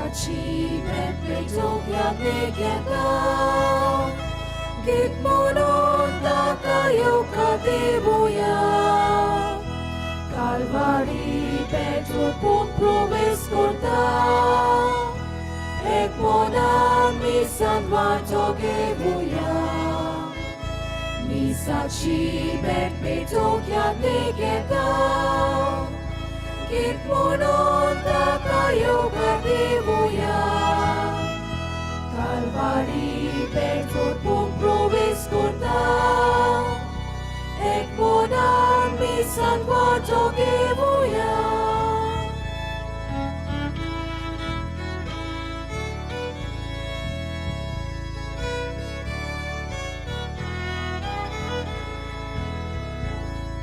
Misachi भेट यादीक येता गीत म्हणून ताका येवकार दिवया कालवारी पेट्रोल पंप प्रवेश करता एक मनान मिसान वांटो घेवया मिसाची भेट पेटोवंक यादीक येता गीत म्हणून ताका येवकार दिवया कालवारी पेट्रोल पंप प्रवेश करता एक मनान मिसान वांटो घेवया.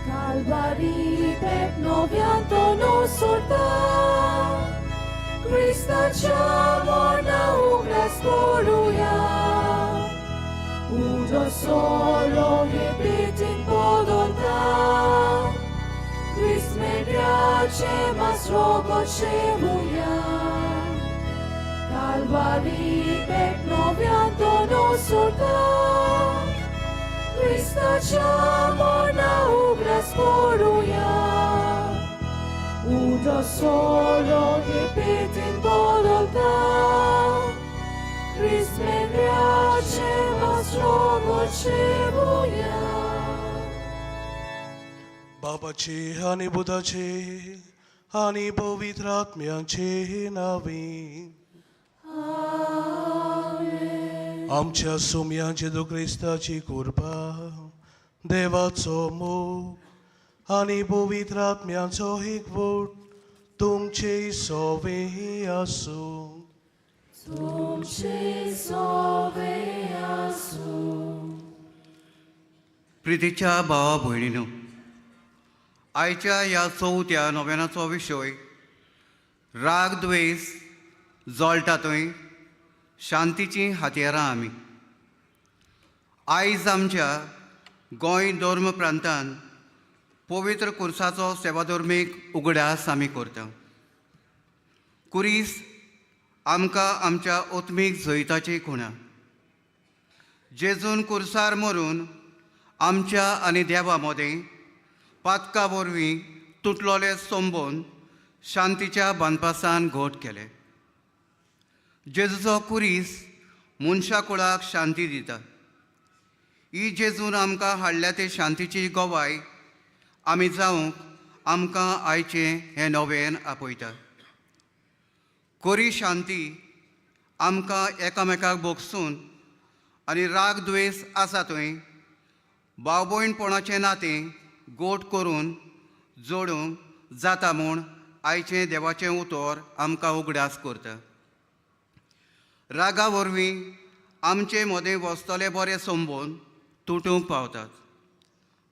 Calvari pet novianto no sorta Kristaccia morna ugras koruya Udo solo repetin podolta Christ mediace mas rogo cemuia Calvari pet novianto no sorta Kristaccia morna ugras koruya Udo solo repetin podolta Christ mediace mas rogo cemuia. बापाचे आनी पुताचे आनी पवित्र आत्म्याचे नांवे. आमच्या सुम्या जेजू क्रिस्ताची कृपा, देवाचो मोग आनी पवित्र आत्म्याचो एकवट तुमचे सोवे आसूं. तुमचे सोवे आसूं. प्रितीच्या भावा भयणीनो, आयच्या ह्या चवथ्या नोव्यानाचो विशय राग द्वेस जळटा थंय शांतीचीं हातयारां आमी. आयज आमच्या गोंय धर्म प्रांतान पवित्र कुर्साचो सेवाधर्मीक उगडास आमी करता. कुरीस आमकां आमच्या आत्मीक जैताची खुणा. जेजून कुर्सार मरून आमच्या आनी देवा मदें पातका वरवीं तुटलोले सोंबोवन शांतीच्या बांदपासान घट केले. जेजूचो कुरीस मनशा कुळाक शांती दिता. ही जेजून आमकां हाडल्या ते शांतीची गवाय आमी जावंक आमकां आयचें हें नवेन आपयता. कोरी शांती आमकां एकामेकाक भोगसून आनी राग द्वेस आसा थंय भाव भयणपणाचें नातें गोट करून जोडूंक जाता म्हूण आयचें देवाचें उतर आमकां उगडास करता. रागा वरवीं आमचे मदें वचतले बरें संबंद तुटूंक पावतात.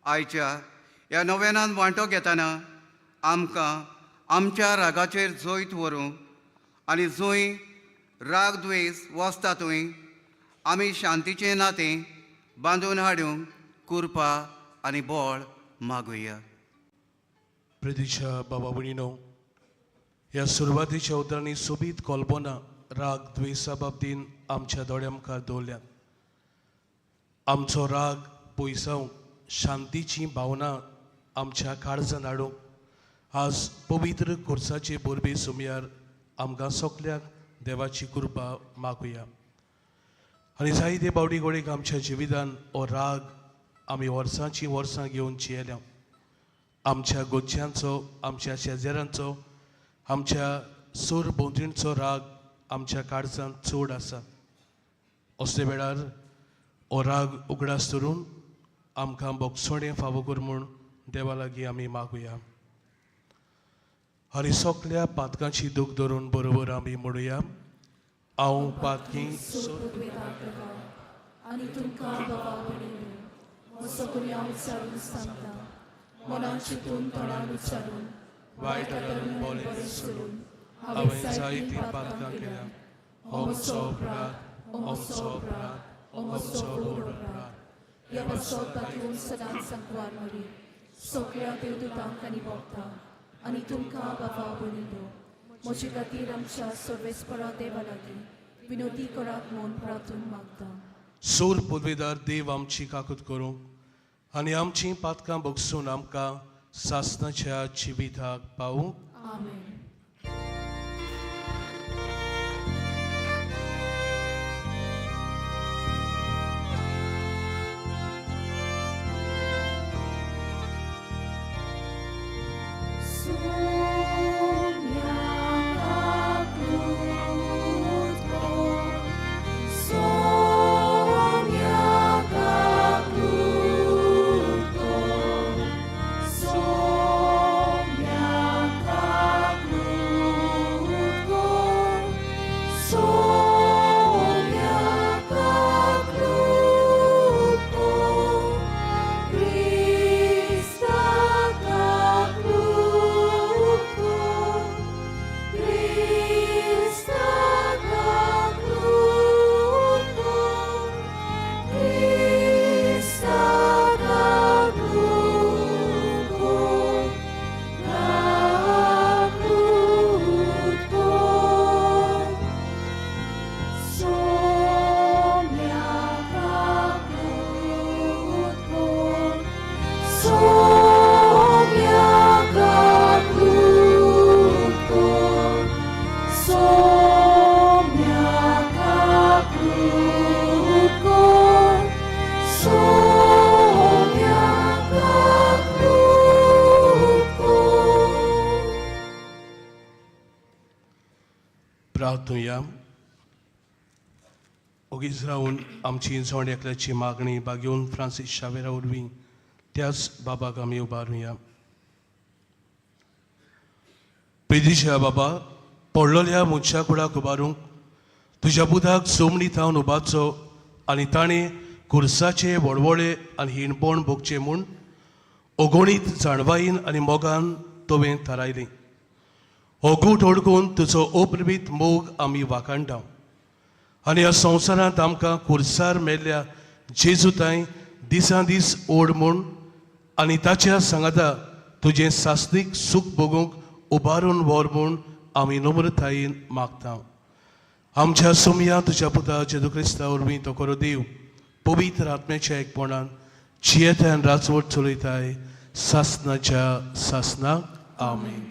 आयच्या ह्या नव्यानान वांटो घेतना आमकां आमच्या रागाचेर जैत व्हरूंक आनी जंय राग द्वेस वचता थंय आमी शांतीचें नातें बांदून हाडूंक कृपा आनी बळ मागुया. प्रितीच्या बाबा भयणीनो, ह्या सुरवातीच्या उतरांनी सोबीत कल्पना राग द्वेसा बाबतीन आमच्या दोळ्या मुखार दवरल्यात. आमचो राग पयसावंक, शांतीची भावना आमच्या काळजान हाडूंक आज पवित्र कोर्साचे बोरबे सुमयार आमकां सगल्याक देवाची कृपा मागुया. आनी जायते बावडी गोडीक आमच्या जिवितान हो राग आमी वर्सांचीं वर्सां घेवन जियेल्या. आमच्या गोज्यांचो, आमच्या शेजाऱ्यांचो, आमच्या सूर भोंवतणचो राग आमच्या काळजांत चड आसा. असले वेळार हो राग उगडास धरून आमकां बोगसोणें फावो कर म्हूण देवा लागीं आमी मागुया. आनी सगल्या पातकांची दूख धरून बरोबर आमी म्हणुया, हांव पातकी. आनी तुमकां बाबा भयणीनो, म्हजो गुन्यांव उच्चारून सांगता, मनान चिंतून तोंडान उच्चारून, वायट आदरून बोलें सोडून हांवें जायतीं पातकां केल्या. हो म्हजो अपराध, हो म्हजो अपराध, हो म्हजो व्हड अपराध. ह्या वर्सो तातूंत सदांच सांकवार मरी, सगळ्या देवदूतांक आनी भोगता आनी तुमकां बाबा भयणीनो, म्हजे खातीर आमच्या सर्वेस्परा देवा लागीं विनोदी करात म्हूण प्रार्थून मागता. सोर पुर्वेदार देव आमची काकूत करूंक आनी आमचीं पातकां भोगसून आमकां सासणाच्या जिविताक पावूं. आमेन. प्रार्थुया. ओगीच रावन आमची जण एकल्याची मागणी बागेवन फ्रांसीस शावेरा वरवीं त्याच बाबाक आमी उबारुया. प्रितीच्या बाबा, पडलेल्या मनशा कुडाक उबारूंक तुज्या बुधाक जोमणी थावन उबारचो आनी ताणें कुर्साचे वळवळे आनी हिणपण भोगचें म्हूण अगणीत जाणवायेन आनी मोगान तुवें थारायली. हो गूट ओडकून तुजो अप्रवीत मोग आमी वाखाणटा आनी ह्या संवसारांत आमकां कुर्सार मेल्ल्या जेजू तांय दिसान दीस ओड म्हूण आनी ताच्या सांगाता तुजें सासणीक सूख भोगूंक उबारून व्हर म्हूण आमी नम्रतायेन मागता. आमच्या सोमया तुज्या पुता जेजू क्रिस्ता वरवीं तो करो देव पवित्र आत्म्याच्या एकपणान जियेतान राजवट चलयताय सासनाच्या सासनाक. आमेन.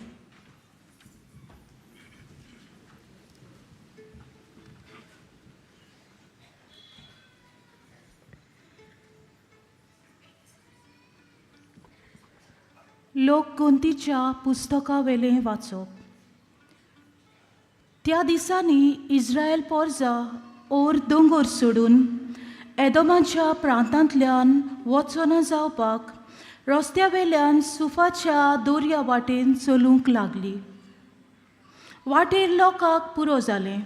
लोकगोंतीच्या पुस्तकावेलें वाचप. त्या दिसांनी इस्रायल पोरजा ओर दोंगर सोडून एदोमाच्या प्रांतांतल्यान वचना जावपाक रस्त्या वेल्यान सुफाच्या दर्या वाटेन चलूंक लागली. वाटेर लोकांक पुरो जालें.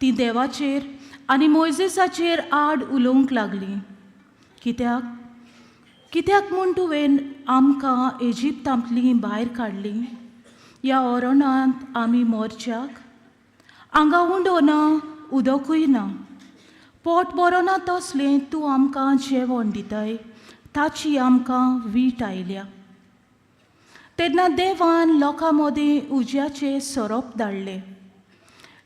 तीं देवाचेर आनी मोयजेसाचेर आड उलोवंक लागलीं. कित्याक कित्याक म्हूण तुवें आमकां इजिप्तांतलीं भायर काडलीं? ह्या ओरणांत आमी मोरच्याक हांगा उंडो ना, उदकूय ना, पोट बरो ना तसलें तूं आमकां जेवण दिताय, ताची आमकां वीट आयल्या. तेन्ना देवान लोकां मदीं उज्याचे सोरोप धाडले.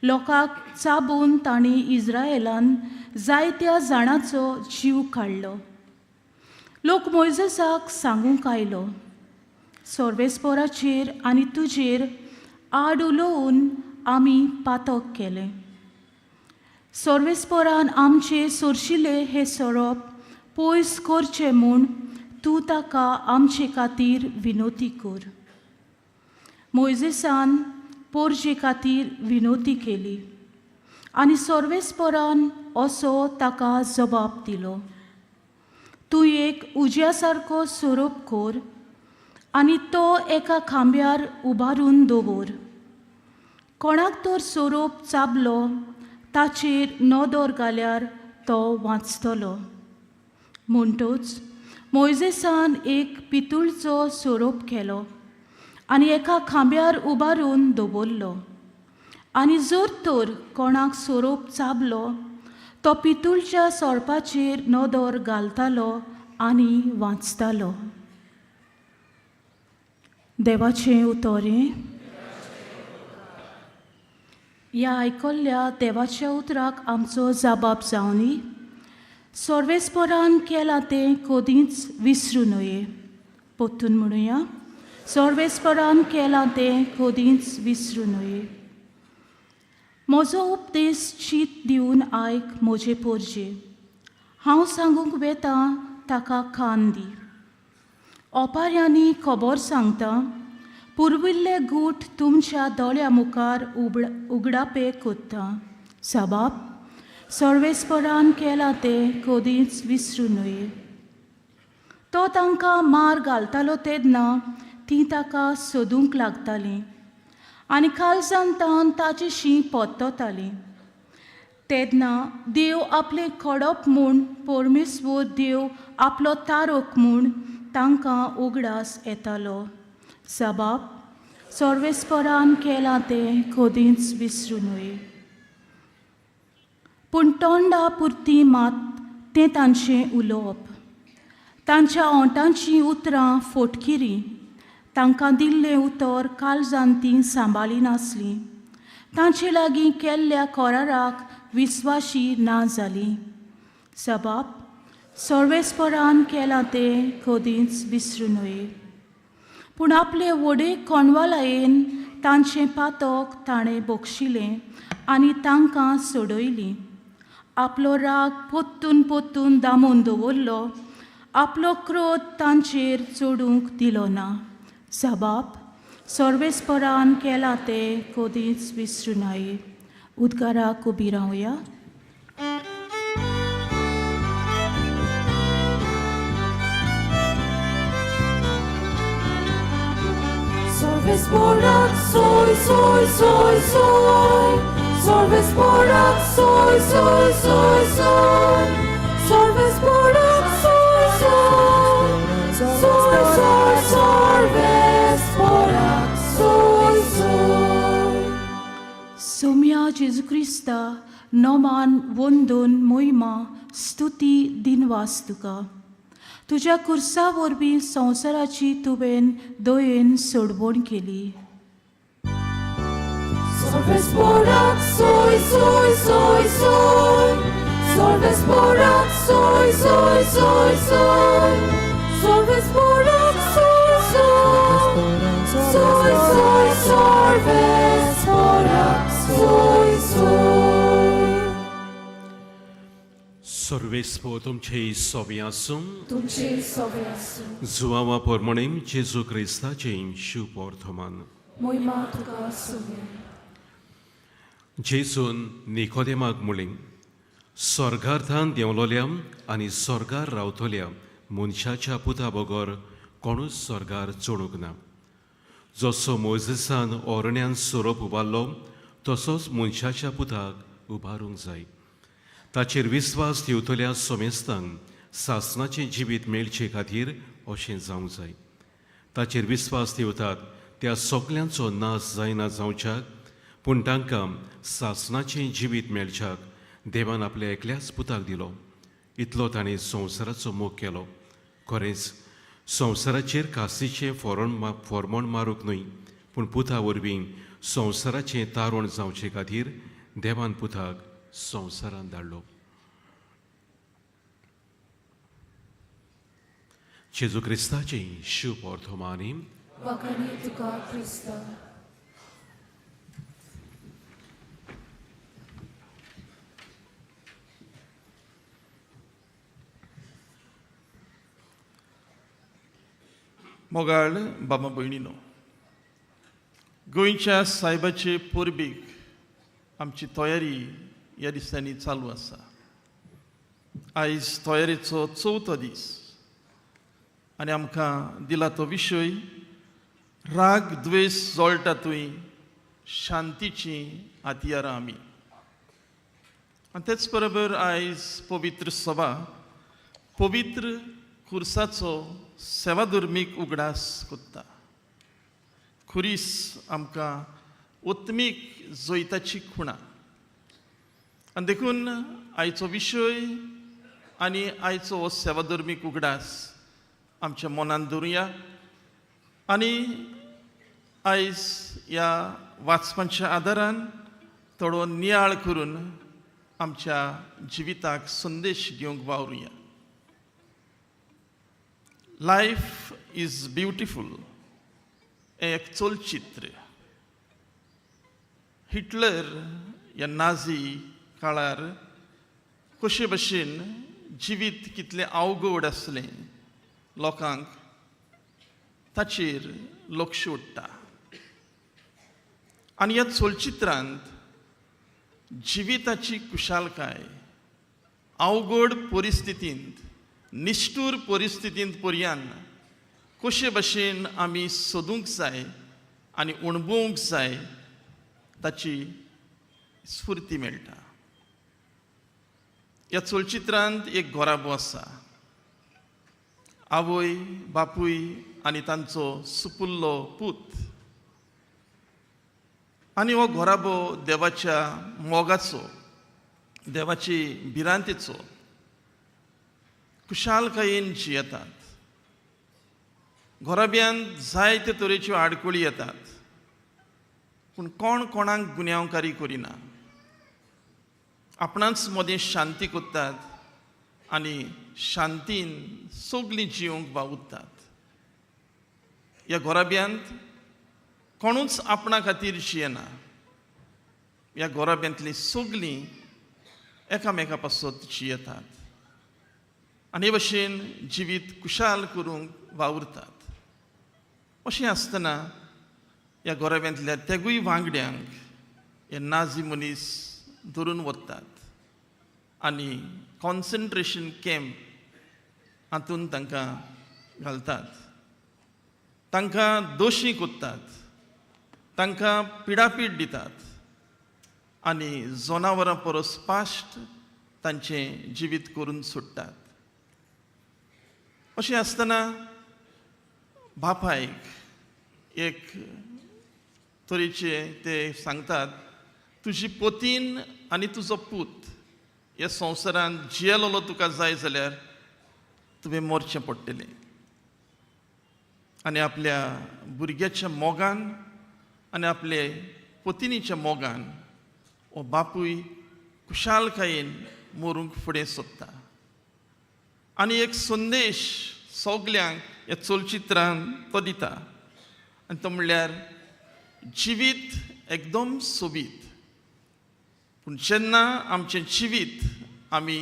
लोकांक चाबून तांणी इस्रायलान जायत्या जाणांचो जीव काडलो. लोक मोयजेसाक सांगूंक आयलो, सर्वेस्पोराचेर आनी तुजेर आड उलोवन आमी पातक केलें. सर्वेस्पोरान आमचे सोरशिले हे सोरोप पयस करचे म्हूण तूं ताका आमचे खातीर विनोती कर. मोयजेसान पोरजे खातीर विनोती केली आनी सर्वेस्पोरान असो ताका जबाब दिलो, तूं एक उज्या सारको सोरोप कर आनी तो एका खांब्यार उबारून दवर. कोणाक तर सोरोप चाबलो ताचेर नदर घाल्यार तो वांचतलो. म्हणटूच मोयजेसान एक पितूळचो सोरोप केलो आनी एका खांब्यार उबारून दवरलो. आनी जर तर कोणाक सोरोप चाबलो तो पितूळच्या सोरपाचेर नदर घालतालो आनी वाचतालो. देवाचें उतरें. ह्या आयकल्ल्या देवाच्या उतराक आमचो जाबाब जावनी. सर्वेस्परान केलां तें कदींच विसरूं नये. परतून म्हणुया, सर्वेस्परान केलां तें कदींच विसरूं नये. म्हजो उपदेश चीत दिवन आयक म्हजे पोरजे, हांव सांगूंक वेतां ताका कान दी. ओपाऱ्यांनी खबर सांगता, पुर्विल्ले गूट तुमच्या दोळ्या मुखार उगडापे कोत्ता. साबाब, सर्वेस्परान केलां तें कदींच विसरूं नये. तो तांकां मार घालतालो तेन्ना तीं ताका सोदूंक लागतालीं आनी काळजान तावन ताचेशी परततालीं. तेन्ना देव आपलें खडप म्हूण, परमेश्वर देव आपलो तारक म्हूण तांकां उगडास येतालो. साबाब, सर्वेस्परान केलां तें कदींच विसरूं नये. पूण तोंडा पुरती मात तें तांचें उलोवप, तांच्या ओंठांचीं उतरां फोटकिरीं. तांकां दिल्लें उतर काळजान तीं सांबाळी नासलीं. तांचे लागीं केल्ल्या कराराक विस्वाशी ना जालीं. सबाब, सर्वेस्परान केलां तें कदींच विसरूं नये. पूण आपले व्हडे कोणवालायेन तांचें पातक ताणें बक्षिलें आनी तांकां सोडयलीं. आपलो राग पोत्तून पोत्तून दामून दवरलो, आपलो क्रोध तांचेर चडूंक दिलो ना. सबाब, सर्वेस्परान केलां तें कदींच विसरूं नये. उद्गाराक उबी रावया. Sorvesporak soy soy soy soy. Sorvesporak soy soy soy soy. Sorvesporak soy soy. Soy soy sorvesporak soy soy. Saumya जेजू क्रिस्ता, नोमान वंदून मोहिमा स्तुती दिनवास तुका. तुज्या कुर्सा वरवीं संवसाराची तुवें दयेन सोडवण केली. Sorvesporak soy soy soy soy. Sorvesporak soy soy soy soy. Sorvesporak soy soy. Soy soy sorvesporak soy soy. सर्वेस्पो तुमचे सोबी आसूं. तुमचे सवे आसूं. जुवावा पोरमणीम जेजू क्रिस्ताचें शुभ वर्तमान. मोहिमा तुका सोम्या. जेजून निकोदेमाक म्हणलें, स्वर्गार्थान देंवलोल्या आनी स्वर्गार रावतल्या मनशाच्या पुता बगर कोणूच स्वर्गार चडूंक ना. जसो मोजेसान ओरण्यान सोरोप उबारलो तसोच मनशाच्या पुताक उबारूंक जाय. ताचेर विस्वास दिवतल्या सोमेस्तांक सासणाचें जिवीत मेळचे खातीर अशें जावंक जाय. ताचेर विस्वास दिवतात त्या सगल्यांचो नाश जायना जावच्याक, पूण तांकां सासणाचें जिवीत मेळच्याक देवान आपल्या एकल्याच पुताक दिलो. इतलो ताणें संवसाराचो मोग केलो. खरेंच संवसाराचेर कासीचें फॉर्मोण मारूंक न्हय, पूण पुता वरवीं संवसाराचें तारण जावचे खातीर देवान पुताक संवसारांत धाडलो. जेजू क्रिस्ताचें शुभ वर्तमानी. वाखाणी तुका क्रिस्ता. मोगाळ बाबा भयणीनो, गोंयच्या सायबाचे परबेक आमची तयारी ह्या दिसांनी चालू आसा. आयज तयारेचो चवथो दीस आनी आमकां दिला तो विशय राग द्वेश जळटा थंय शांतीची हत्यारां आमी. आनी तेच बरोबर आयज पवित्र सभा पवित्र खुर्साचो सेवाधर्मीक उगडास कोत्ता. खुरीस आमकां उत्मीक जैताची खुणा आनी देखून आयचो विशय आनी आयचो हो सेवाधर्मीक उगडास आमच्या मनान दवरुया आनी आयज ह्या वाचपांच्या आदारान थोडो नियाळ करून आमच्या जिविताक संदेश घेवंक वावरुया. लायफ is beautiful हें एक चलचित्र हिटलर ह्या नाझी काळार कशे भशेन जिवीत कितलें अवघड आसलें लोकांक ताचेर लक्ष उडटा आनी ह्या चलचित्रांत जिविताची कुशालकाय अवघड परिस्थितींत, निश्ठूर परिस्थितींत पर्यान कशे भशेन आमी सोदूंक जाय आनी अणभवूंक जाय ताची स्फुर्ती मेळटा. ह्या चलचित्रांत एक घराबो आसा, आवय बापूय आनी तांचो सुपुल्लो पूत. आनी हो घराबो देवाच्या मोगाचो, देवाची भिरांतेचो, खुशालकायेन जियेतात. घराब्यांत जायते तरेच्यो आडखळी येतात, पूण कोण कोणाक गुन्यांवकारी करिना. आपणाच मदीं शांती करतात आनी शांतीन सगलीं जिवंक वावुरतात. ह्या घराब्यांत कोणूच आपणा खातीर जियेना. ह्या घराब्यांतलीं सगलीं एकामेका पासत जियेतात आनी हे भशेन जिवीत खुशाल करूंक वावुरतात. अशें आसतना ह्या घराब्यांतल्या तेगूय वांगड्यांक हे नाझी मनीस धरून वतात आनी कॉन्सन्ट्रेशन कॅम्प हातून तांकां घालतात. तांकां दोशी कोत्तात, तांकां पिडापीड दितात आनी जनावरां परस पाश्ट तांचें जिवीत करून सोडटात. अशें आसतना बापायक एक तरेचे ते सांगतात, तुजी पोतीन आनी तुजो पूत ह्या संवसारांत जियेलोलो तुका जाय जाल्यार तुवें मरचें पडटलें. आनी आपल्या भुरग्याच्या मोगान आनी आपले पोतिनीच्या मोगान हो बापूय खुशालकायेन मरूंक फुडें सोदता आनी एक संदेश सगल्यांक ह्या चलचित्रान तो दिता. आनी तो म्हणल्यार जिवीत एकदम सोबीत, पूण जेन्ना आमचें जिवीत आमी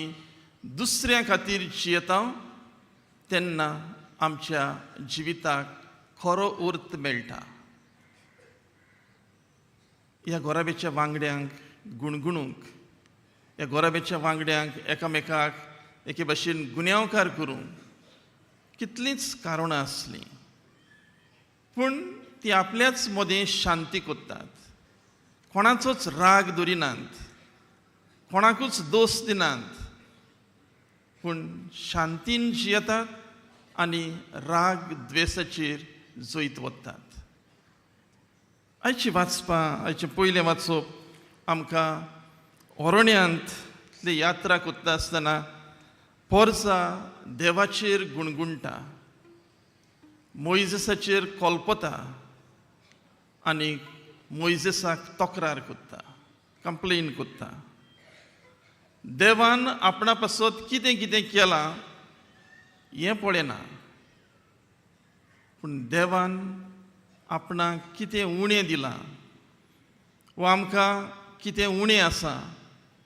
दुसऱ्या खातीर जियेता तेन्ना आमच्या जिविताक खरो अर्थ मेळटा. ह्या घराब्याच्या वांगड्यांक गुणगुणूंक, ह्या घराब्याच्या वांगड्यांक एकामेकाक एके भाशेन गुन्यांवकार करूंक कितलींच कारणां आसलीं, पूण ती आपल्याच मदें शांती करतात. कोणाचोच राग दवरिनात, कोणाकूच दोश दिनात, पूण शांतीन जियेतात आनी राग द्वेसाचेर जैत वतात. आयची वाचपां, आयचें पयलें वाचप आमकां ओरण्यांतली यात्रा करता आसतना पोरसा देवाचेर गुणगुणटा, मोयजेसाचेर कोलपता आनी मोयजेसाक तक्रार करता, कंप्लेन करता. देवान आपणा पासत कितें कितें केलां हें पळयना, पूण देवान आपणाक कितें उणें दिलां वा आमकां कितें उणें आसा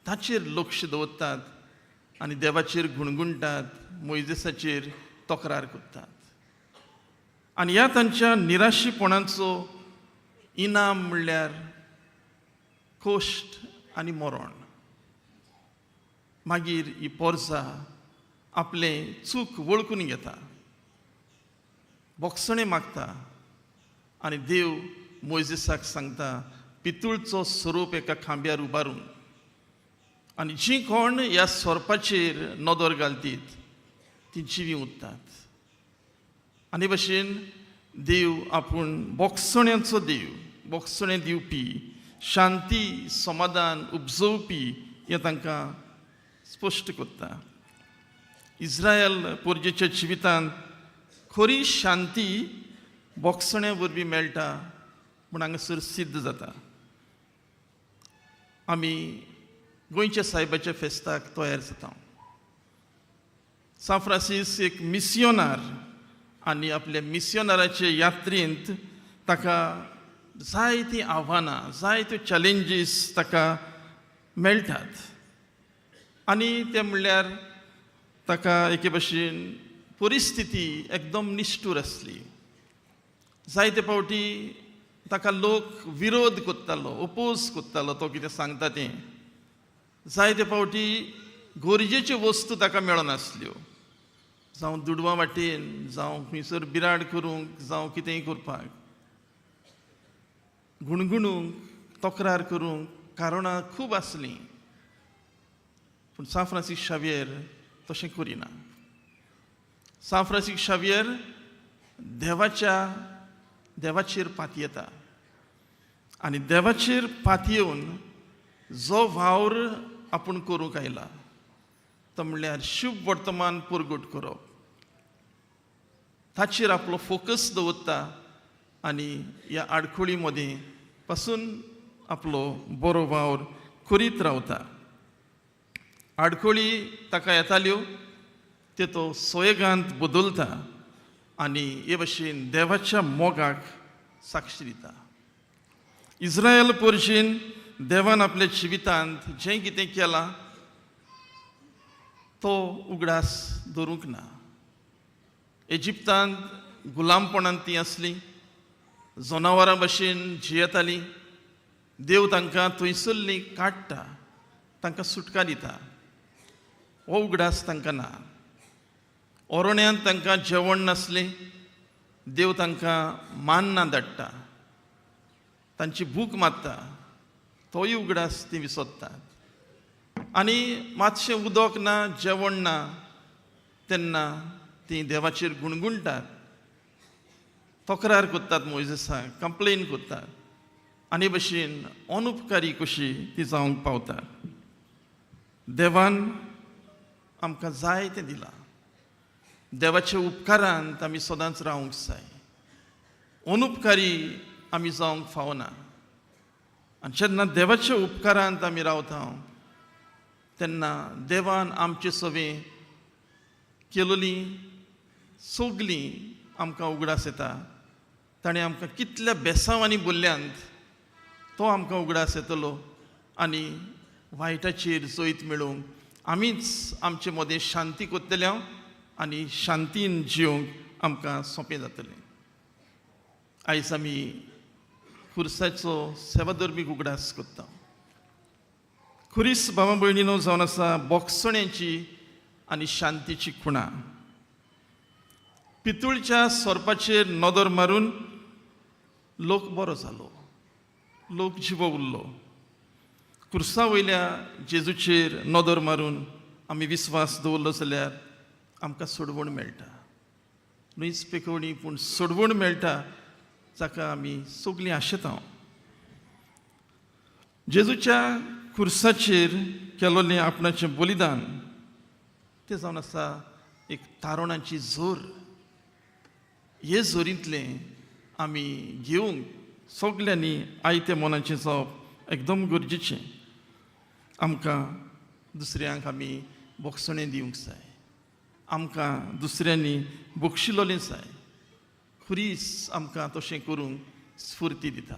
ताचेर लक्ष दवरतात आनी देवाचेर गुणगुणटात, मोयजेसाचेर तक्रार करतात. आनी ह्या तांच्या निराशीपणाचो इनाम म्हणल्यार कोश्ट आनी मरण. मागीर ही पोरसा आपलें चूक वळखून घेता, बोगसणें मागता आनी देव मोयजेसाक सांगता पितूळचो स्वरूप एका खांब्यार उबारून आनी जीं कोण ह्या सोरपाचेर नदर घालतीत तीं जिवीं उरतात. आनी भशेन देव आपूण बोगसण्याचो देव, बोगसणें दिवपी, शांती समाधान उपजोवपी हें तांकां स्पश्ट करता. इस्रायल पोरजेच्या जिवितांत खरी शांती बोगसण्या वरवीं मेळटा म्हूण हांगासर सिद्ध जाता. आमी गोंयच्या सायबाच्या फेस्ताक तयार जाता. सांत फ्रांसीस एक मिसियोनार आनी आपल्या मिसियोनाराचे यात्रेंत ताका जायतीं आव्हानां, जायत्यो चॅलेंजीस ताका मेळटात. आनी तें म्हणल्यार ताका एके भशेन परिस्थिती एकदम निश्ठूर आसली. जायते फावटी ताका लोक विरोध करतालो, ओपोज करतालो तो कितें सांगता तें. जायते फावटी गरजेच्यो वस्तू ताका मेळनासल्यो, जावं दुडवां वाटेन, जावं खंयसर बिराड करूंक, जावं कितेंय करपाक, गुणगुणूंक, तक्रार करूंक कारणां खूब आसलीं. पूण सांत फ्रांसीस शावियेर तशें करिना. सांत फ्रांसीस शावियेर देवाचेर पातयेता आनी देवाचेर पातयेवन जो वावर आपूण करूंक आयला तो म्हणल्यार शुभ वर्तमान परगट करप, ताचेर आपलो फोकस दवरता आनी ह्या आडखळी मदीं पासून आपलो बरो वावर करीत रावता. आडखळी ताका येताल्यो त्यो तो सोयगांत बदलता आनी हे भशेन देवाच्या मोगाक साक्षी दिता. इस्रायल पोरशेन देवान आपल्या जिवितांत जें कितें केलां तो उगडास दवरूंक ना. इजिप्तांत गुलामपणांत ती आसली, जनावरां भशेन जियेतालीं. देव तांकां थंयसरलीं काडटा, तांकां सुटका दिता, हो उगडास तांकां ना. ओरण्यांत तांकां जेवण नासलें, देव तांकां मान्नां धाडटा, तांची भूक मारता, तोय उगडास ती विसरतात. आनी मातशें उदक ना, जेवण ना तेन्ना तीं देवाचेर गुणगुणटात, तक्रार करतात, मोयजेसाक कंप्लेन करतात आनी भशेन अनुपकारी कशी ती जावंक पावतात. देवान आमकां जाय तें दिलां, देवाच्या उपकारांत आमी सदांच रावंक जाय, अनुपकारी आमी जावंक फावना. आनी जेन्ना देवाच्या उपकारांत आमी रावता तेन्ना देवान आमचे सवें केलोली सगलीं आमकां उगडास येता. ताणें आमकां कितल्या बेसांवांनी बोल्ल्यांत तो आमकां उगडास येतलो आनी वायटाचेर जैत मेळोवंक आमीच आमचे मदें शांती करतले आनी शांतीन जिवंक आमकां सोंपें जातलें. आयज आमी खुर्साचो सेवाधर्मीक उगडास करता. खुरीस भावा भयणीनो जावन आसा बोगसण्याची आनी शांतीची खुणा. पितूळच्या सोरपाचेर नदर मारून लोक बरो जालो, लोक जिवो उरलो. खुर्सा वयल्या जेजूचेर नदर मारून आमी विस्वास दवरलो जाल्यार आमकां सोडवण मेळटा, न्हयच पेकोवणी पूण सोडवण मेळटा, जाका आमी सगलीं आशेता. जेजूच्या खुर्साचेर केलोलें आपणाचें बलिदान तें जावन आसा एक तारुणाची जोर. हे जोरींतलें आमी घेवंक सगल्यांनी आयतें मनाचें जावप एकदम गरजेचें. आमकां दुसऱ्यांक आमी बोगसणें दिवंक जाय, आमकां दुसऱ्यांनी बक्षिलोलें जाय. खुरीस आमकां तशें करूंक स्फुर्ती दिता.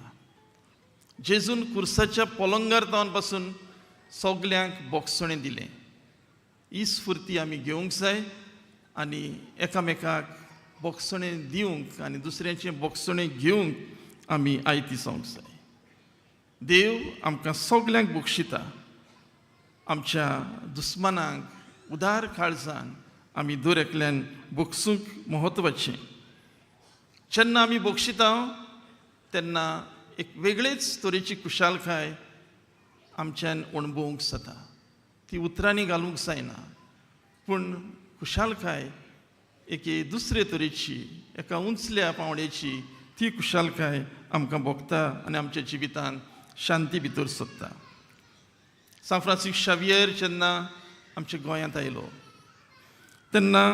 जेजून खुर्साच्या पलंगार जावन पासून सगल्यांक बोगसणें दिलें. ही स्फुर्ती आमी घेवंक जाय आनी एकामेकाक बोगसणें दिवंक आनी दुसऱ्यांचें बोगसणें घेवंक आमी आयती जावंक जाय. देव आमकां सगल्यांक बक्षिता. आमच्या दुस्मानांक उदार काळजान आमी दर एकल्यान बक्षूंक म्हत्वाचें. जेन्ना आमी बक्षिता तेन्ना एक वेगळेच तरेची खुशालकाय आमच्यान अणभवूंक जाता. ती उतरांनी घालूंक जायना, पूण खुशालकाय एके दुसरे तरेची, एका उंचल्या पांवड्याची ती खुशालकाय आमकां भोगता आनी आमच्या जिवितांत शांती भितर सोदता. सांत फ्रांसीस शावियर जेन्ना आमच्या गोंयांत आयलो तेन्ना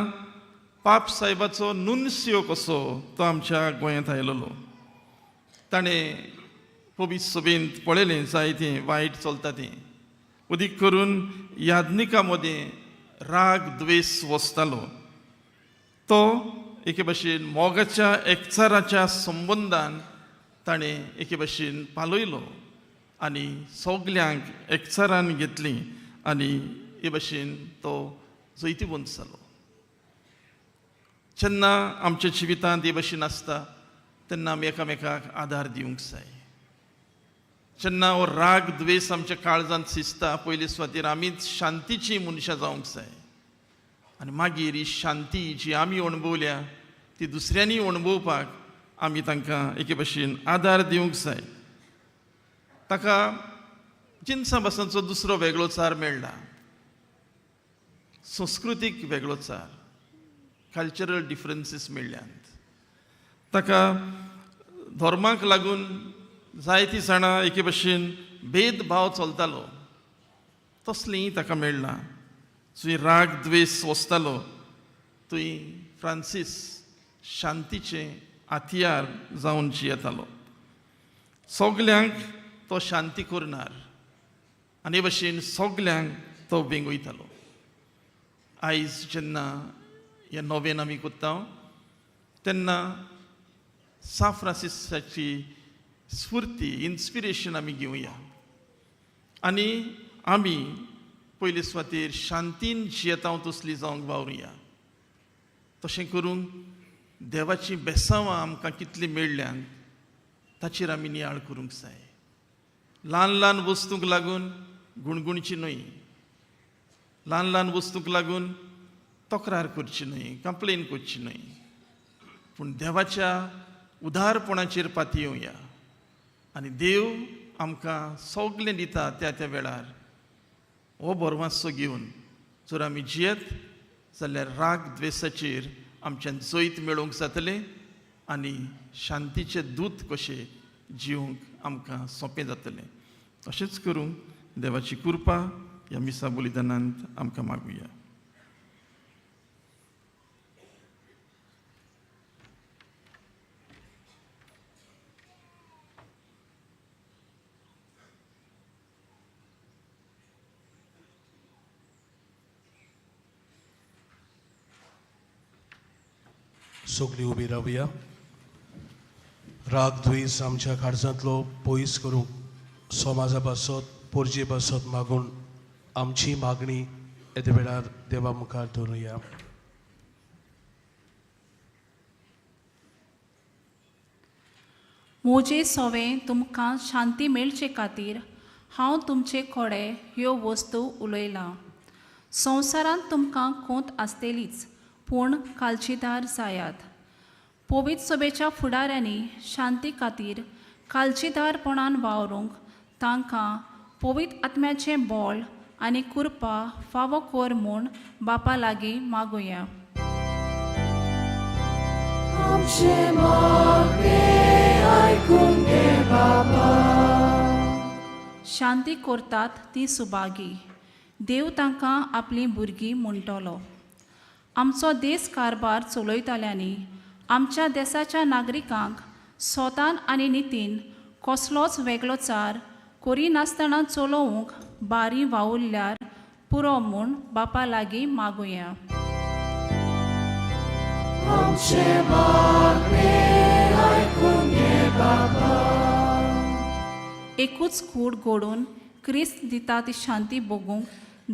पाप साहेबाचो नुनसियो कसो तो आमच्या गोंयांत आयलेलो. ताणें पवित्र सभेंत पळयलें जायतें वायट चलता तें, अदीक करून याज्ञिकां मदीं राग द्वेश वसतालो. तो एके भाशेन मोगाच्या एकचाराच्या संबंदान ताणें एके भाशेन पालयलो आनी सगल्यांक एकचारान घेतलीं आनी हे भाशेन तो जैतिवंत जालो. जेन्ना आमच्या जिवितांत हे भाशेन आसता तेन्ना आमी एकामेकाक आदार दिवंक जाय. जेन्ना हो राग द्वेश आमच्या काळजांत शिजता, पयले सुवातेर आमीच शांतीची मनशां जावंक जाय आनी मागीर ही शांती जी आमी अणभवल्या ती दुसऱ्यांनी अणभवपाक आमी तांकां एके भाशेन आदार दिवंक जाय. ताका जिनसां भासांचो दुसरो वेगळोचार मेळ्ळा, संस्कृतीक वेगळोचार, कल्चरल डिफरन्सीस मेळ्ळ्यात ताका. धर्माक लागून जायतीं जाणां एके भाशेन भेदभाव चलतालो, तसलीं ताका मेळ्ळां. जंय राग द्वेश वसतालो थंय फ्रांसीस शांतीचें हत्यार जावन जियेतालो. सगल्यांक तो शांती करणार आनी हे भाशेन सगल्यांक तो वेंगयतालो. आयज जेन्ना हें नोवेन आमी करता तेन्ना सांत फ्रांसिसाची स्फुर्ती, इन्स्पिरेशन आमी घेवया आनी आमी पयले सुवातेर शांतीन जियेता तसली जावंक वावरुया. तशें करून देवाचीं बेसांवां आमकां कितलीं मेळ्ळ्यांत ताचेर आमी नियाळ करूंक जाय. ल्हान ल्हान वस्तूंक लागून गुणगुणची न्हय, ल्हान ल्हान वस्तूंक लागून तक्रार करची न्हय, कंप्लेन करची न्हय, पूण देवाच्या उदारपणाचेर पातयेवया आनी देव आमकां सगलें दिता त्या त्या वेळार. हो भरवासो घेवन जर आमी जियेत जाल्यार राग द्वेसाचेर आमच्यान जैत मेळोवंक जातलें आनी शांतीचे दूत कशे जिवंक आमकां सोंपें जातलें. तशेंच करूंक देवाची कृपा ह्या मिसा बलिदानांत आमकां मागुया. सगळीं उबी रावया. राग द्वेस आमच्या काळजांतलो पयस करूंक समाजा पासत, पोरजे पासत मागून आमची मागणी येदे वेळार देवा मुखार दवरुया. म्हजे सोवें तुमकां शांती मेळचे खातीर हांव तुमचे कडेन ह्यो वस्तू उलयलां. संवसारांत तुमकां कोंत आसतलीच, पूण काळजीदार जायात. पवित्र सभेच्या फुडाऱ्यांनी शांती खातीर काळजीदारपणान वावरूंक तांकां पवित्र आत्म्याचें बळ आनी कृपा फावो कर म्हूण बापा लागीं मागुया. आमचें मागणें आयकून घे बाबा. शांती करतात ती सुभागी, देव तांकां आपलीं भुरगीं म्हणटलो. आमचो देस कारभार चलयतल्यांनी आमच्या देसाच्या नागरिकांक स्वतान आनी नितीन कसलोच वेगळोचार करिनासतना चलोवंक बारी वावुरल्यार पुरो म्हूण बापा लागीं मागुया. आमचें मागणें आयकून घे बाबा. एकूच कूड घडोवन क्रिस्त दिता ती शांती भोगूंक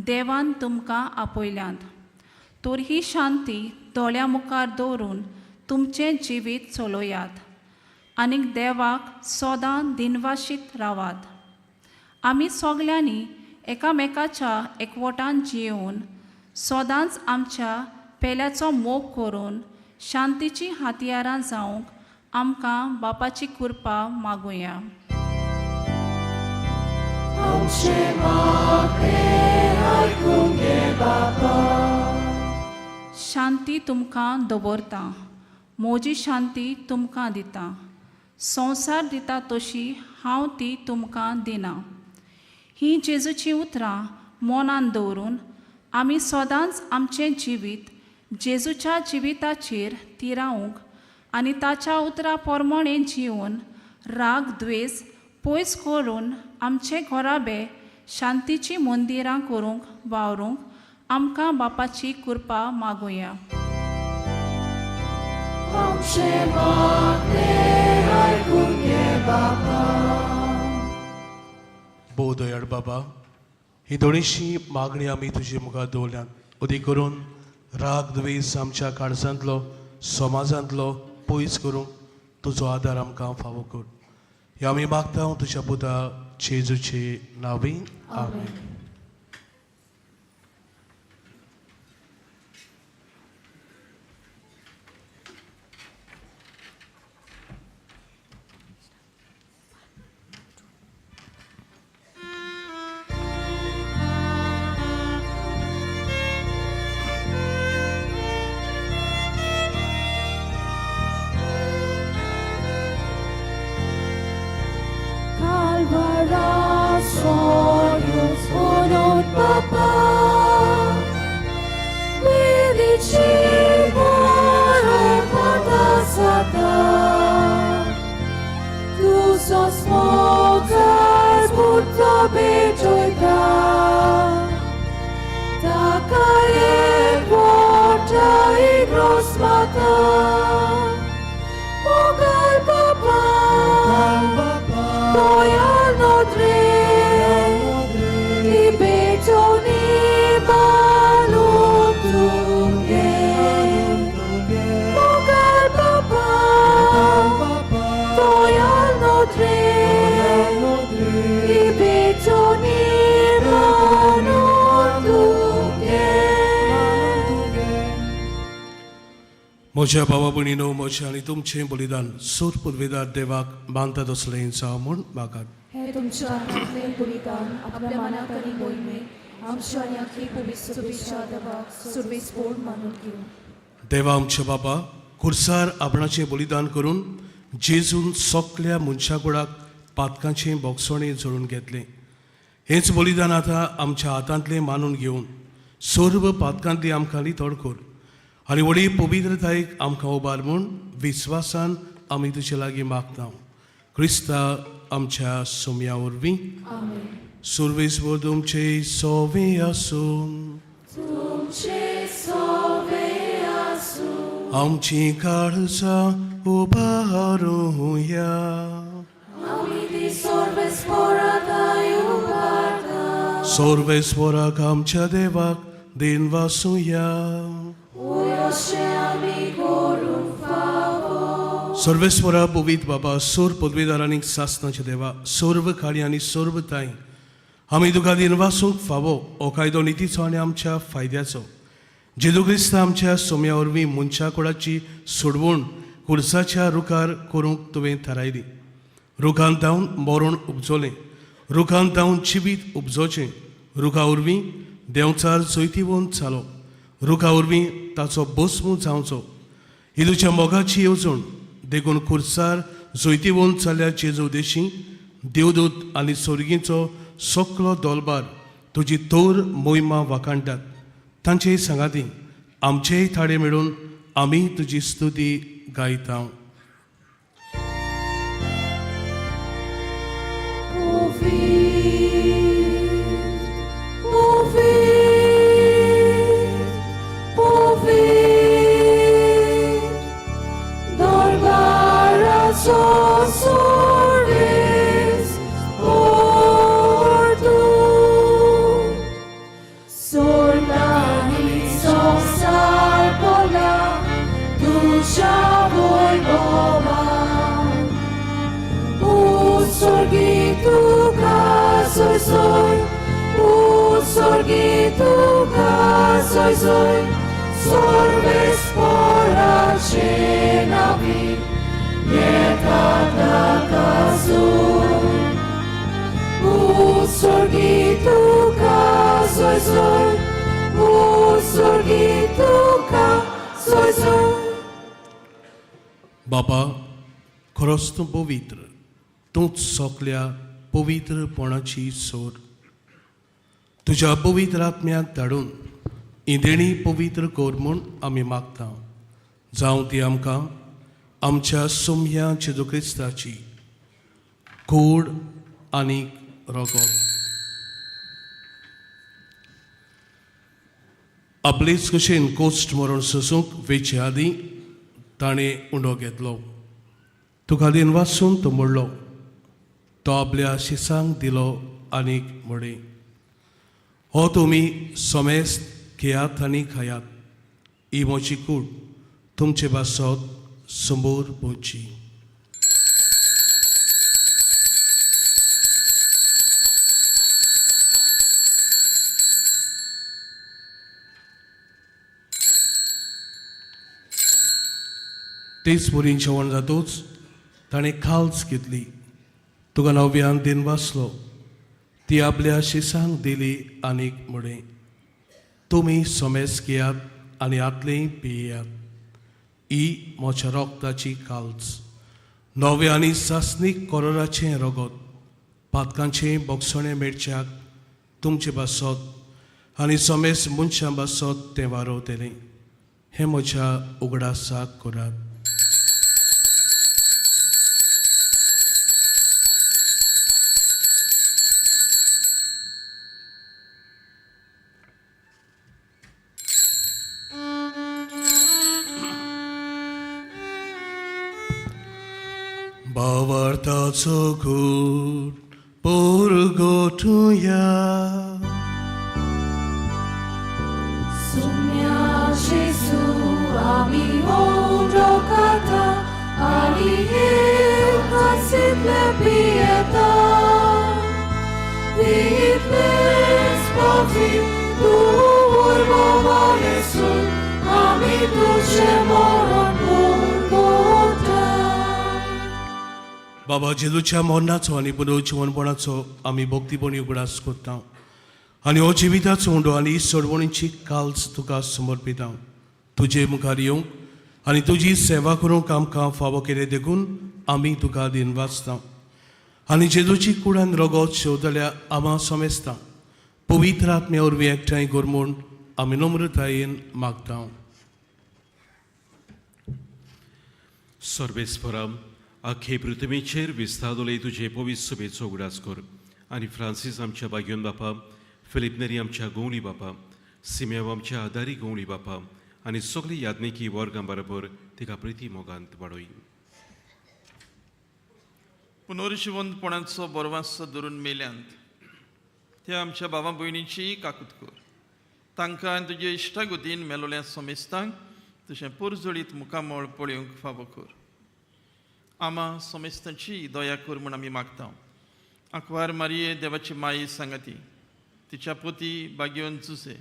देवान तुमकां आपयल्यांत, तर ही शांती दोळ्या मुखार दवरून तुमचें जिवीत चलयात आनीक देवाक सदां दिनवाशीत रावात. आमी सगल्यांनी एकामेकाच्या एकवटान जियेवन सदांच आमच्या पेल्याचो मोग करून शांतीचीं हत्यारां जावंक आमकां बापाची कृपा मागुया. आमचें मागणें आयकून घे बाबा. शांती तुमकां दवरता, म्हजी शांती तुमकां दिता. संवसार दिता तशी हांव ती तुमकां दिना. हीं जेजूचीं उतरां मनान दवरून आमी सदांच आमचें जिवीत जेजूच्या जिविताचेर तिरावंक आनी ताच्या उतरां प्रमाणें जिवन राग द्वेस पयस करून आमचे घराबे शांतीची मंदिरां करूंक वावरूंक आमकां बापाची कृपा मागुया. आमचे मागणें आयकून घे बापा. भोव दयाळ बाबा, ही दोनीशी मागणी आमी तुजे मुखार दवरल्यात. अदीक करून राग द्वेश आमच्या काळजांतलो समाजांतलो पयस करूंक तुजो आदार आमकां फावो कर. हे आमी मागता तुज्या पुता जेजूचे नांवी, आमेन. Calvara soyuz unut papa, Medici moro portasata, Tu sos motas butta bejoita, Takaye porta igrosmata, Mogal papa, Doyal nodre, Tibetoni baluntuge, Mogal papa, Doyal nodre, Tibetoni baluntuge. म्हज्या भावा भयणीनो, म्हजें आनी तुमचें बलिदान सूर पुर्वेदार देवाक मानता तसलें जावं म्हूण मागात. हे तुमच्या हातांतलें बलिदान आपल्या मनाक आनी मोहिमेक आमच्या आनी आखी पवित्र देवाक सुरवेसपोड मानून घेवं. देवा आमच्या बाबा, खुर्सार आपणाचें बलिदान करून जेजून सगल्या मनशा कुडाक पातकांचें बोगसणें जोडून घेतलें. हेंच बलिदान आतां आमच्या हातांतलें मानून घेवन सर्व पातकांतली आमकां नितळ कर आनी व्हडी पवित्रतायेक आमकां उबार म्हूण विस्वासान आमी तुजे लागीं मागता, क्रिस्ता आमच्या सोम्या वरवीं. आमेन. सुर्वेस तुमचे सोवे आसूं. तुमचे सोवे आसूं. आमची काळजां उबारुया. आमी ती सर्वेस्पराक उबारता. सर्वेस्वराक आमच्या देवाक दिनवासुया. अशें आमी करूंक फावो. सर्वेस्वरा पवित्र बाबा, सूर पदवीदार आनी सासनाचे देवा, सर्व काळी आनी सर्व ताई आमी तुका दिनवासूंक फावो. हो कायदो नितीचो आनी आमच्या फायद्याचो. जेजू क्रिस्त आमच्या सोम्या वरवीं मनशा कुडाची सोडवण खुर्साच्या रुखार करूंक तुवें थारायली. रुखान धांवन मरण उपजलें, रुखान धांवन जिवीत उपजोचें. रुखा वरवीं देंवचार जैतिवंत जालो, रुखा वरवीं ताचो भस्म जावचो ही तुज्या मोगाची येवजण. देखून खुर्सार जैतिवंत जाल्ल्या जेजू देशी देवदूत आनी सोर्गींचो सकलो दोलबार तुजी तोर मोहिमा वाखाणटात. तांचेय सांगाती आमचेय थाडे मेळून आमी तुजी स्तुती गायता. Pouvir, pouvir, pouvir, Dormara sores portu, Sornani sonsar pola, Dusha voi goma. Usorgitu soy soy, Usorgituka soy soy, Sorbes porace navi, Yetatakazu. Usorgituka soy soy, Usorgituka soy soy. बाबा, खरोच तूं पवित्र, तूंच सगल्या पवित्रपणाची सोर. तुज्या पवित्र आत्म्याक धाडून ही देणी पवित्र कर म्हूण आमी मागता. जावं ती आमकां आमच्या सोम्या जेजू क्रिस्ताची कूड आनी रगत. आपलेच कशेन कोस्ट मरण सोसूंक वेचे आदीं ताणें उंडो घेतलो. तुका दिन वाचून तो मोडलो, तो आपल्या शिसांक दिलो आनीक म्हळें, हो तुमी समेस्त घेयात आनी खायात, ही म्हजी कूड तुमचे पासत समोर पोवची. तेच वरीं जेवण जातूच ताणें खाल्स घेतली, तुका नव्यान दिन वाचलो, ती आपल्या शिसांक दिली आनीक म्हळें, तुमी समेस घेयात आनी आतलें पियात, ही म्हज्या रोगताची काल्स, नव्या आनी सासणीक कोरोराचें रगत, पातकांचें बोगसणें मेळच्याक तुमचे पासत आनी समेस मनशां पासत तें वारोवतलें. हें म्हज्या उगडासाक करात. भावार्थाचो घूट पोरगोठुया. सुम्या जेजू आमी ओंडो खाता आनी येवकासितले पियेता. तितलेच पावटी तूं उर्बो आमी तुजें मरण पोरगोटा. बाबा जेजूच्या मरणाचो आनी पुनर्जिवनपणाचो आमी भक्तीपणी उगडास करता आनी हो जिविताचो उंडो आनी सोडवणीची काल्स तुका समर्पिता. तुजे मुखार येवंक आनी तुजी सेवा करूंक आमकां फावो केले देखून आमी तुका दिन वाचता आनी जेजूची कुडान रगत शेवतल्या आमा समेस्ता पवित्र आत्म्या वरवीं एकठांय कर म्हूण आमी नम्रतायेन मागता. सर्वेस्परा, आखे पृथ्वीचेर विस्तारले तुजे पवित्र सभेचो उगडास कर आनी फ्रांसीस आमच्या बागयोन बापा, फिलीप नेरी आमच्या गवळी बापा, सिमेव आमच्या आदारी गवळी बापा आनी सगळी याज्ञिकी वर्गां बरोबर तिका प्रिती मोगांत वाडय. पुनर्जिवंतपणाचो बरवास धरून मेल्यांत त्या आमच्या भावा भयणीची काकूत कर. तांकां आनी तुजे इश्टागतीन मेलोल्या समेस्तांक तुजें पोरजोळीत मुखामळ पळोवंक फावो कर. आमा समेस्तांची दया कर म्हूण आमी मागता. आंकवार मारये देवाची माई सांगाती, तिच्या पोती बागेवन जुसे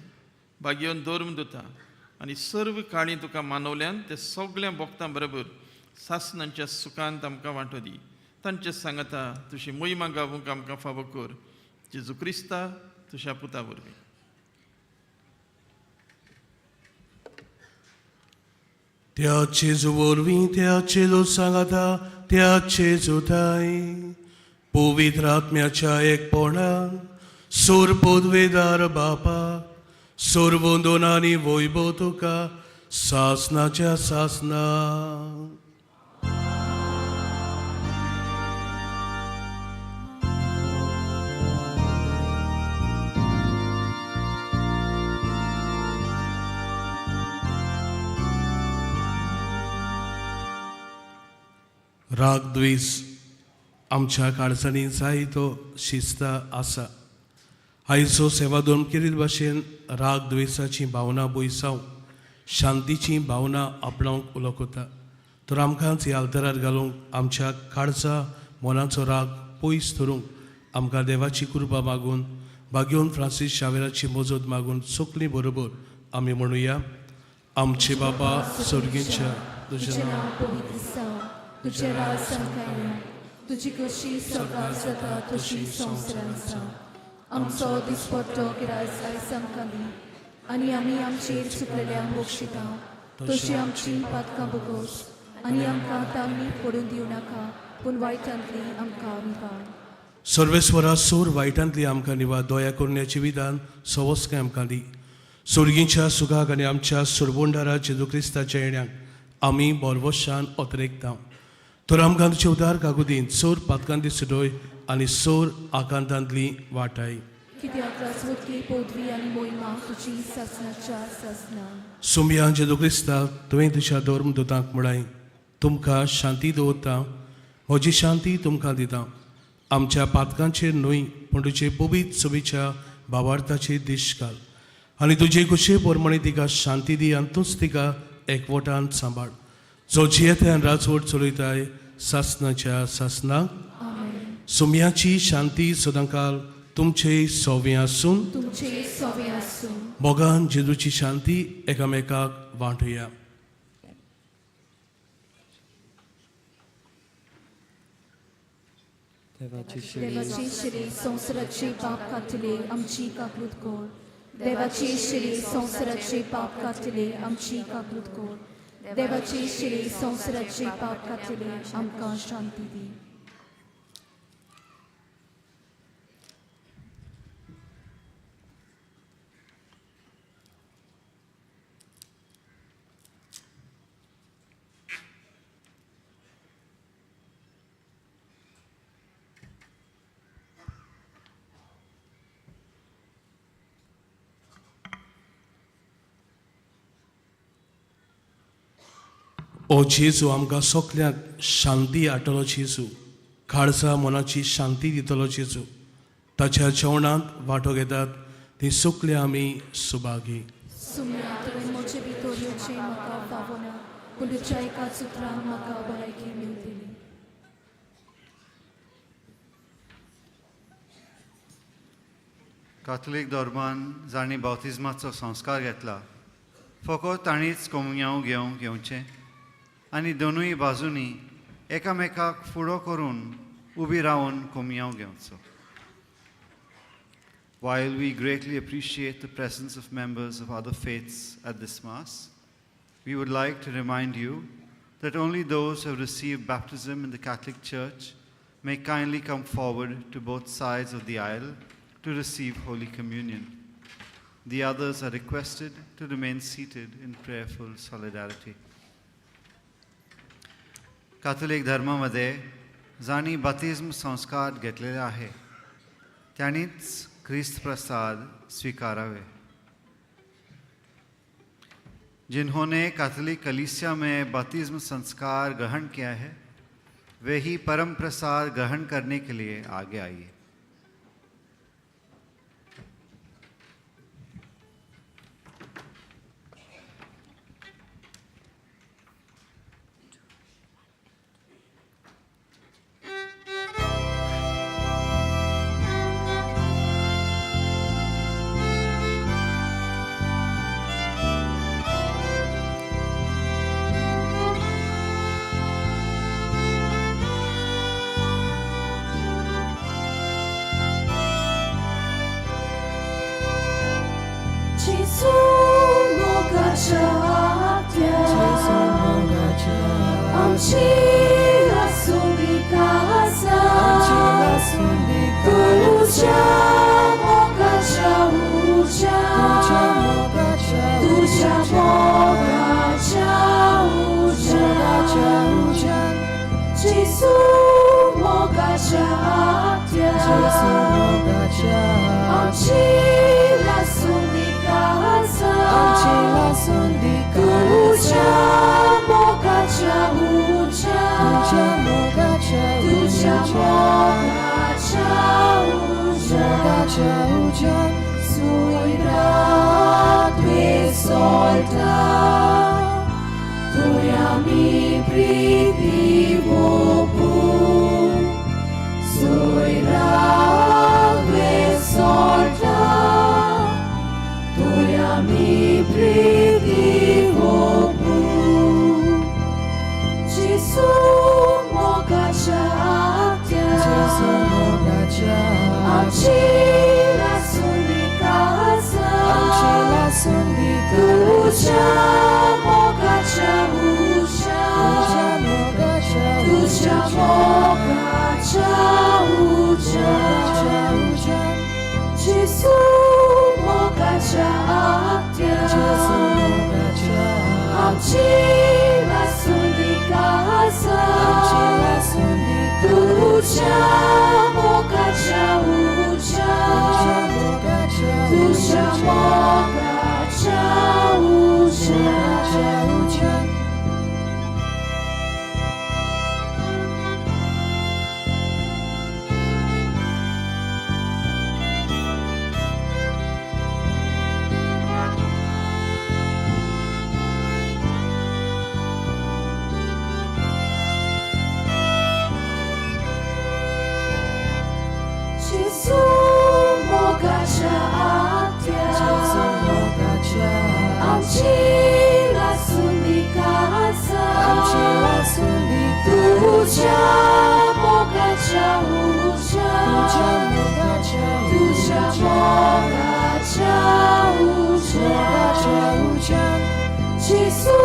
बागेवन धर्म दिता आनी सर्व काळी तुका मानवल्यान ते सगळ्या भोक्तां बरोबर सासणांच्या सुखांत आमकां वांटो दी. तांचे सांगता तुजी मोहिमा गावूंक आमकां फावो कर. जेजू क्रिस्ता तुज्या पुता वरवीं. त्या जेजू वरवीं, त्या जेजू सांगाता, त्या जेजूताय पवित्र आत्म्याच्या एकपणान सोर पदवेदार बापा, सोर वंदोन आनी वैभव तुका सासनाच्या सासना. राग द्वेस आमच्या काळजांनी जायतो शिस्ता आसा. आयचो सेवा दोन केरीत भाशेन राग द्वेसाची भावना पयसावंक शांतीची भावना आपणावंक उलो करता. तर आमकांच ह्या आल्तरार घालूंक आमच्या काळजा मनाचो राग पयस धरूंक आमकां देवाची कृपा मागून बागेवन फ्रांसीस शावेराची मजत मागून सगळीं बरोबर आमी म्हणुया. आमचे बाबा सर्गीच्या, तुजें नांव पवित्र जावं, तुजें राज आमकां येवं, तुजी कशी स्वर्गार जाता तशी संवसारांत जावं. आमचो दिसपट्टो गिरास आयज आमकां दी आनी आमी आमचेर चुकलेल्यांक बक्षिता तशी आमची पातकां बगोस आनी आमकां तांगणी पडून दिवं नाका, पूण वायटांतली आमकां निवार. सर्वेस्वरा, सूर वायटांतली आमकां निवार. दया करुण्याची विधान सवस्काय आमकां दी. सुर्गींच्या सुखाक आनी आमच्या सुरबुंडारा जेजू क्रिस्ताच्या येण्याक आमी बोरवशान अतरेकता. तर आमकां तुजे उदार कागुदीन सोर पातकांती सुडोय आनी सोर आकांतांतली वाटाय. कित्याक राजवटकी पदवी आनी मोहिमा तुजी सासणाच्या सासना. सुमया जेजू क्रिस्ता, तुवें तुज्या धर्म दुतांक म्हळाय, तुमकां शांती दवरता, म्हजी शांती तुमकां दिता. आमच्या पातकांचेर न्हय पूण तुजे पवित्र सभेच्या भावार्थाचेर दीश घाल आनी तुजे कुशे प्रमाणे तिका शांती दी आनी तूंच तिका एकवटान सांबाळ, जो जियेता आनी राजवट चलयताय सासनाच्या सासनाक. आमेन. सुमयाची शांती सदांकाल तुमचे सोवे आसून. तुमचे सोवे आसूं. मोगान जेजूची शांती एकामेकाक वांटुया. देवाची शिरी देवाची शिरी संवसाराचे पाप कातले आमची काकूत कोर. देवाची शिरी संवसाराचे पाप कातले आमची काकूत कोर. देवाची शिरी संवसाराचे पाप कातले आमकां शांती दी. ओ जेजू, आमकां सगल्यांक शांती हाडटलो जेजू, काळजा मनाची शांती दितलो जेजू, ताच्या जेवणांत वांटो घेतात ती सगळीं आमी सुभागी. सुम्या, तुवें म्हजे भितर येवचें म्हाका फावना, पूण तुज्या एका सुत्रान म्हाका भलायकी मेळटली. काथोलीक धर्मान जांणी बाप्तिज्माचो संस्कार घेतला फकत तांणीच कोमुयांव घेवंक येवचें आनी दोनूय बाजूंनी एकामेकाक फुडो करून उबी रावन कोमुयांव घेवचो. While we greatly appreciate the presence of members of other faiths at this Mass, we would like to remind you that only those who have received baptism in the Catholic Church may kindly come forward to both sides of the aisle to receive Holy Communion. The others are requested to remain seated in prayerful solidarity. Catholic धर्मामध्ये जांणी बातिज्म संस्कार घेतलेले आहे तांणीच क्रिस्त प्रसाद स्वीकारावे. जिन्होंने Catholic कलीसिया में बातिज्म संस्कार ग्रहण किया है वे ही परम प्रसाद ग्रहण करने के लिए आगे आइए. Gesù मोगाच्या आत्या, आमची आसुंदी तुझ्या मोगाच्या उज्या, तुझ्या मोगाच्या उज्या. जेजू मोगाच्या आत्या, आमची आसुंदी तुझ्या मोगाच्या उज्या, तुझ्या मोगाच्या उज्या. सुयरात विसोलता तुया mi Preeti वोपू, सुयरात विसोलता तुया mi Preeti वोपू. Gesù मोगाच्या आत्या, आमची आसुंदी तुझ्या मोगाच्या उज्या, तुझ्या मोगाच्या उज्या. जेजू मोगाच्या आत्या, आमची आसुंदी. मोगाच्या उज्यान. जेजू मोगाच्या आत्या, आमची लासून काळजां, तुझ्या मोगाच्या उज्यान, तुझ्या मोगाच्या उज्यान. जेजू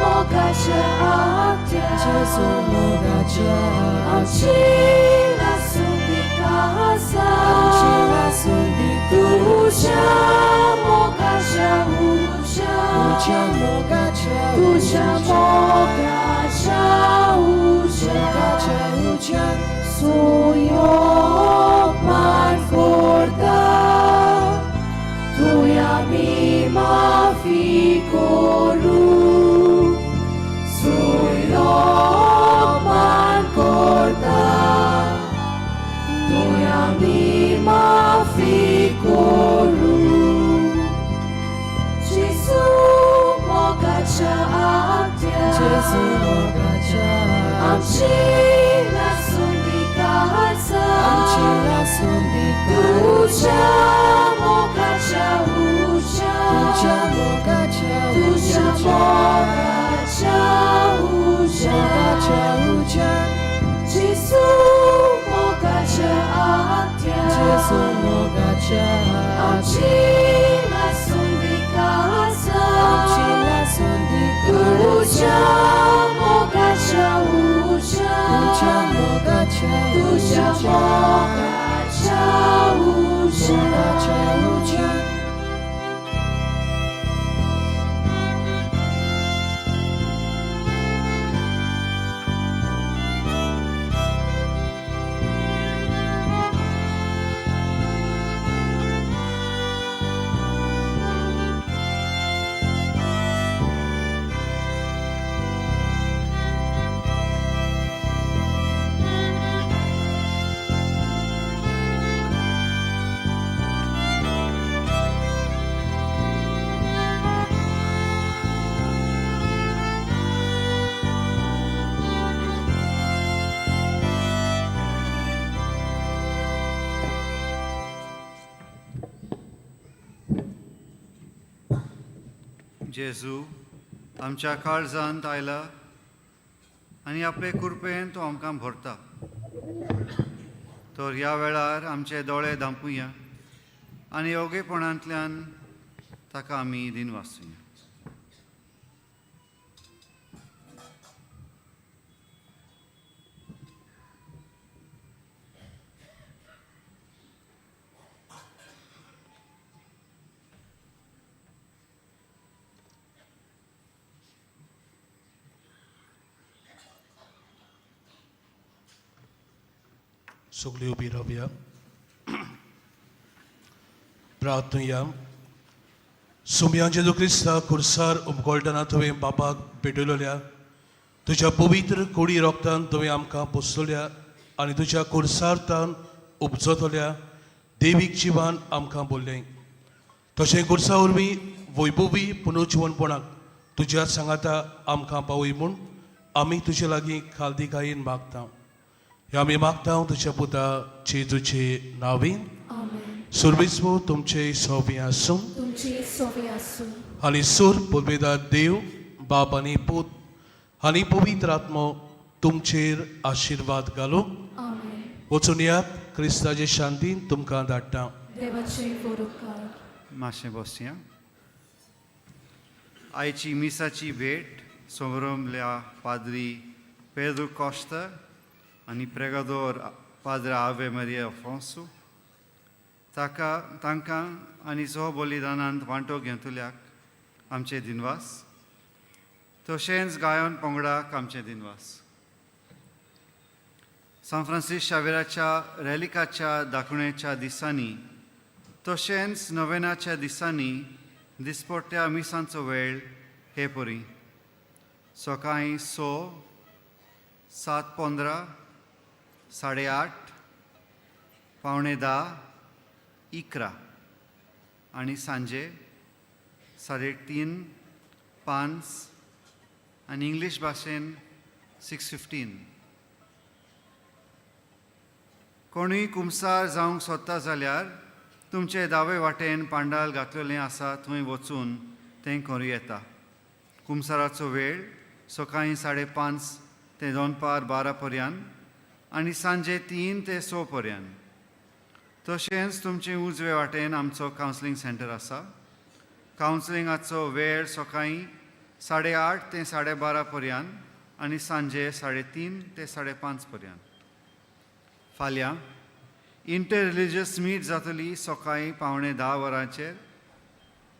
मोगाच्या आत्या, आमची लासून काळजां, तुझ्या मोगाच्या उज्यान, तुझ्या मोगाच्या उज्यान. सुयोगमान करता, तुय आमी माफी करू. सुयोगमान करता, तुय आमी माफी करू. जेजू मोगाच्या आत्या, आमची लासून काळजां, तुझ्या मोगाच्या उज्यान, तुझ्या मोगाच्या उज्यान. जेजू मोगाच्या आत्या, आमची लासून काळजां, तुझ्या मोगाच्या उज्यान, तुझ्या मोगाच्या उज्यान. जेजू आमच्या काळजांत आयला आनी आपले कृपेन तो आमकां भरता. तर ह्या वेळार आमचे दोळे धांपुया आनी योगेपणांतल्यान ताका आमी दिनवासुया. सगळी उबी रावया. प्रार्थनुया. सुमयान जेजू क्रिस्ता खुर्सार उमगळटना तुवें बापाक भेटयलोल्या तुज्या पवित्र कुडी रोगतान तुवें आमकां पोसतल्या आनी तुज्या खुर्सारतान उपजतल्या देवीक जिवान आमकां बोल्लें. तशें खुर्सा वरवीं वैभवी पुनर्जिवनपणाक तुज्या सांगाता आमकां पावय म्हूण आमी तुजे लागीं खालदिकायेन मागता. हे आमी मागता तुज्या पुता जेजूचे नांवीन. आमेन. सुरबेस्मो तुमचे सोबी आसूं. तुमचे सोबे आसूं. आनी सूर पुर्वेदार देव बाप आनी पूत आनी पवित्र आत्मो तुमचेर आशिर्वाद घालूं. आमेन. वचून यात, क्रिस्ताचे शांतीन तुमकां धाडटा. देवाचे बरोबकार. मातशें बसया. आयची मिसाची भेट सोमरमल्या पाद्री पेद्रू कॉश्ता आनी प्रेगादोर पाद्र आवे मारिया अफोन्सो ताका तांकां आनी सहबलिदानांत वांटो घेतल्याक आमचे दिनवास. तशेंच गायन पंगडाक आमचे दिनवास. सान फ्रांसीस शावेराच्या रॅलिकाच्या दाखवणेच्या दिसांनी तशेंच नोवेनाच्या दिसांनी दिसपट्ट्या मिसांचो वेळ हे परी सकाळीं 6, 7:15, 8:30, 9:45, 11 आनी सांजे 3:30, 5 आनी इंग्लीश भाशेन 6:15. कोणूय कुमसार जावंक सोदता जाल्यार तुमचे दावे वाटेन पांडाल घातलेलें आसा थंय वचून तें करूं येता. कुमसाराचो वेळ सकाळीं 5:30 ते दनपार 12 पर्यंत आनी सांजे 3 ते 6 पर्यंत. तशेंच तुमचे उजवे वाटेन आमचो कावन्सिलींग सेंटर आसा. कावन्सिलिंगाचो वेळ सकाळीं 8:30 ते 12:30 पर्यंत आनी सांजे 3:30 ते 5:30 पर्यंत. फाल्यां इंटर रिलिजियस मीट जातली सकाळीं 9:45 वरांचेर.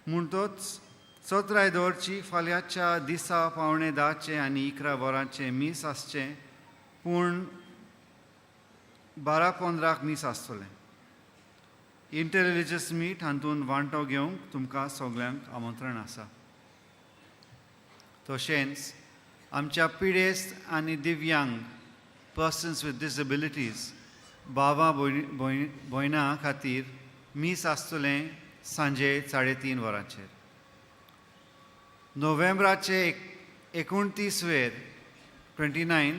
म्हणटोच 17 दवरची फाल्यांच्या दिसा 9:45 आनी 11 वरांचें मीस आसचें, पूण 12:15 मीस आसतलें. इंटर रिलिजियस मीट हातूंत वांटो घेवंक तुमकां सगल्यांक आमंत्रण आसा. तशेंच आमच्या पिडेस्त आनी दिव्यांग पर्सन्स विथ डिसेबिलिटीज बाबा भयणां खातीर मीस आसतलें सांजे 3:30 वरांचेर. नोव्हेंबराचे 29 वेर 29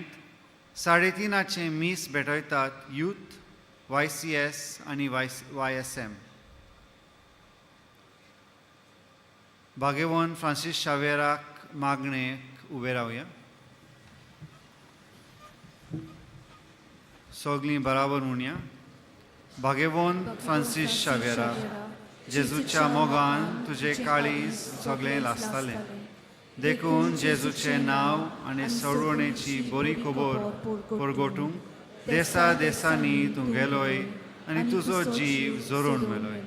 3:30 मीस भेटयतात यूथ, YCS आनी YSM. भागेवन फ्रांसीस शावेराक मागणेक उबे रावया. सगळीं बराबर म्हणया. भागेवन फ्रांसीस शावेरा, जेजूच्या मोगान तुजें काळीज सगळें लासतालें, देखून जेजूचें नांव आनी सोडवणेची बरी खबर परगटूंक देसा देसांनी तूं गेलोय आनी तुजो जीव जोरून मेलोय.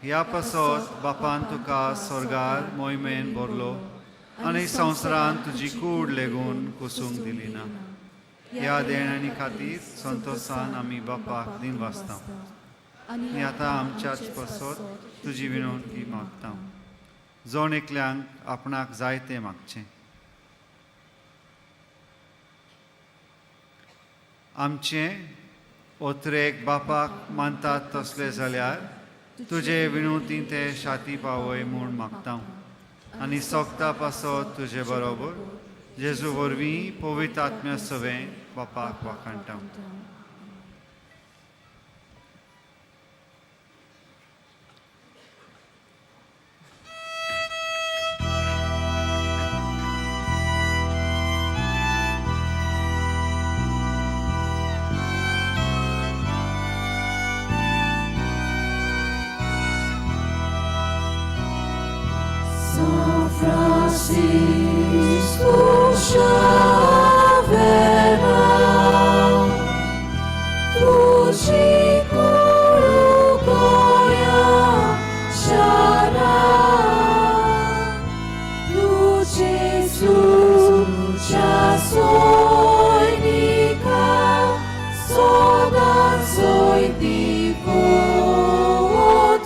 ह्या पासत बापान तुका स्वर्गार मोहिमेन भरलो आनी संवसारान तुजी कूड लेगून कोसूंक दिली ना. ह्या देणांनी खातीर संतोशान आमी बापाक दिन वाचता आनी आतां आमच्याच पासत तुजी विनवणी मागता. जण एकल्यांक आपणाक जाय तें मागचें. आमचें ओत्रेक बापाक मानतात तसलें जाल्यार तुजे विनवती ते शाती पावय म्हूण मागता आनी सोगता पासत तुजे बरोबर जेजू वरवीं पवित्र आत्म्या सवें बापाक वाखाणटा. São Francisco Xavier, tu te Goya Xará, tu Jesus já soinica, soda soi divot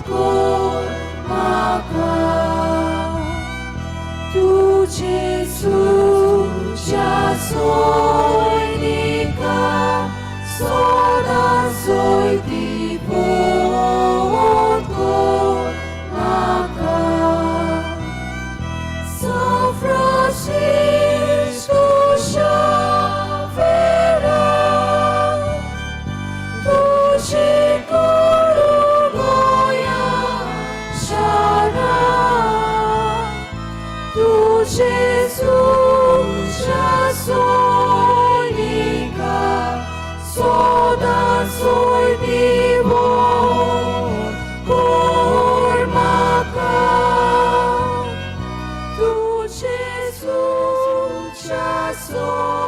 cor maca. Tu Jesus já soinica, soda soi divot cor maca. São Francisco Xavier, tu te Goya Xará, tu Jesus já soinica, soda soi divot cor maca. Tu Jesus já soinica,